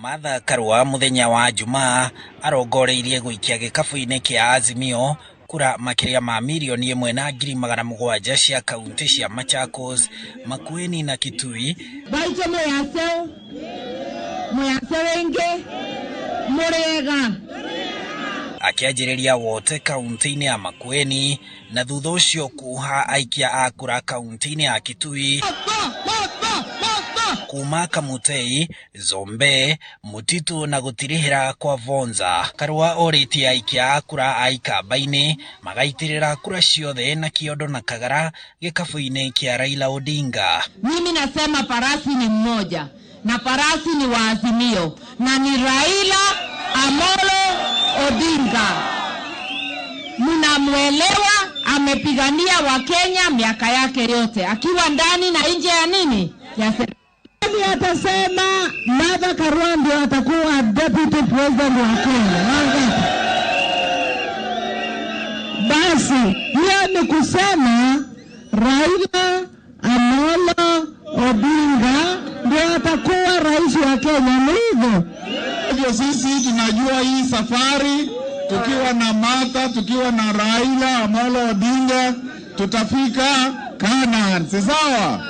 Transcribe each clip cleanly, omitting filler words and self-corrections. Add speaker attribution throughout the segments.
Speaker 1: Martha Karua mũthenya wa Jumaa arongoreirie gũikia gĩkabũ-inĩ kĩa Azimio kura makĩria ma 1,700,000 cia kaunti cia Machakos, Makueni na Kitui.
Speaker 2: Baitũ mũyaceu mũyaceu ĩngĩ mũrĩega.
Speaker 1: Akĩanjĩrĩria wote kaunti-inĩ ya Makueni na thutha ũcio kuha aikia a kura kaunti-inĩ ya Kitui kuma Kamutei, Zombe, Mutitu na gũtirihĩra kwa Vonza. Karua orĩtie aikia a kura a ikamba-inĩ magaitĩrĩra kura ciothe na kĩondo na kagara gĩkabũ-inĩ kĩa Raila Odinga.
Speaker 2: Mimi nasema farasi ni mmoja na farasi ni wa Azimio na ni Raila Amolo Odinga. Mnamwelewa, amepigania Wakenya miaka yake yote akiwa ndani na nje ya nini ya serikali.
Speaker 3: Atasema Martha Karua ndio atakuwa deputy president wa Kenya. Wangapi? Basi hiyo ni kusema Raila Amolo Odinga ndio atakuwa rais wa Kenya, ni hivyo?
Speaker 4: Hivyo sisi tunajua hii safari tukiwa na Martha, tukiwa na Raila Amolo Odinga tutafika Canaan, si sawa?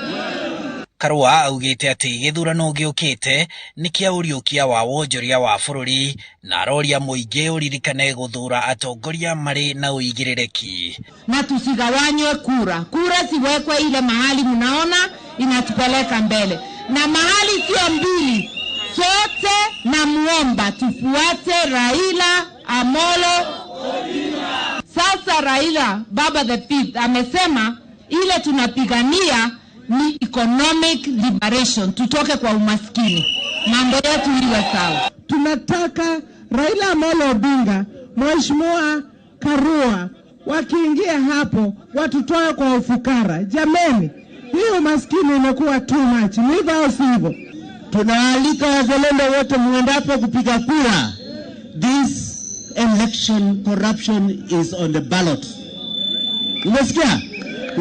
Speaker 1: Karua augĩte atĩ gĩthurano gĩũkĩte nĩ kĩa ũriũkia wa wonjoria wa bũrũri na aroria mũingĩ ũririkane gũthura atongoria marĩ na ũigĩrĩrĩki.
Speaker 2: Na tusigawanywe kura. Kura ziwekwe ile mahali mnaona inatupeleka mbele, na mahali sio mbili. Sote namuomba tufuate Raila Amolo. Sasa Raila Baba the Fifth amesema ile tunapigania ni economic liberation, tutoke kwa umaskini, mambo yetu iwe sawa.
Speaker 3: Tunataka Raila Amolo Odinga, Mheshimiwa Karua wakiingia hapo watutoe kwa ufukara. Jameni, hii umaskini imekuwa too much, ni hivyo au sivyo?
Speaker 5: Tunaalika wazalendo wote muendapo kupiga kura. This election corruption is on the ballot. Umesikia?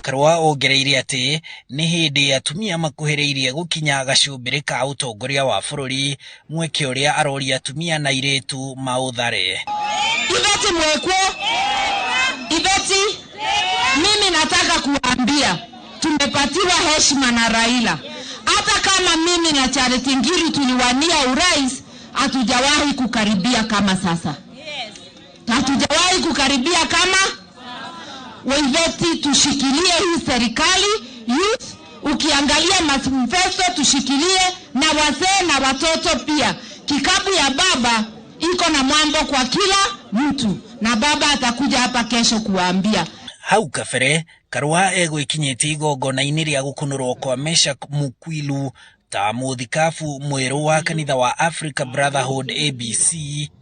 Speaker 1: Karua ongereire atĩ nĩ hĩndĩ atumia makuhĩrĩirie gũkinya gacumbĩrĩ ka ũtongoria wa bũrũri, mweke ũrĩa aroria atumia na airĩtu maũthare.
Speaker 2: Iveti mwekwo, Iveti, mimi nataka kuambia tumepatiwa heshima na Raila. Hata kama mimi na Charity Ngilu tuliwania urais, hatujawahi kukaribia kama sasa. Hatujawahi kukaribia kama Waiveti. Tushikilie hii serikali youth, ukiangalia manifesto tushikilie, na wazee na watoto pia. Kikapu ya baba iko na mambo kwa kila mtu, na baba atakuja hapa kesho kuwaambia.
Speaker 1: Hau kabere Karua egwĩkinyĩtie igongona-inĩ rĩa gũkunũrwo kwa Meshack Mukwilu ta mũthikabu mwerũ wa kanitha wa Africa Brotherhood ABC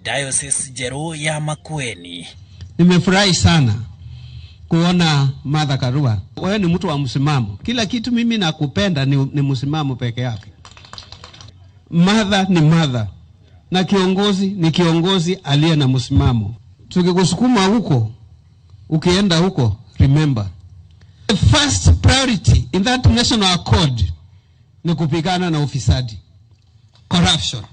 Speaker 1: Diocese njerũ ya Makueni.
Speaker 6: Nimefurahi sana kuona Martha Karua. Wewe ni mtu wa msimamo. Kila kitu mimi nakupenda ni msimamo peke yake. Martha ni Martha na kiongozi ni kiongozi aliye na msimamo. Tukikusukuma huko, ukienda huko, remember the first priority in that national accord ni kupigana na ufisadi, corruption.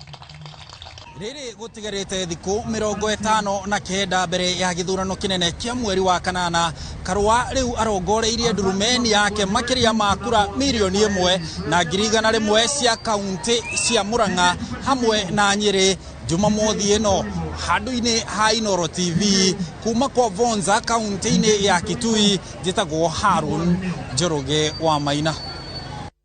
Speaker 1: Rĩrĩ gũtigarĩte thikũ 59 mbere ya gĩthurano kĩnene kĩa mweri wa kanana, Karua rĩu arongoreirie ndurumeni yake makĩria ma kura 1,100,000 cia kaunti cia Murang'a hamwe na Nyĩrĩ Jumamothi ĩno handũ-inĩ ha Inooro TV kuma kwa Vonza kaunti-inĩ ya Kitui. Njĩtagwo Harun Njoroge wa Maina.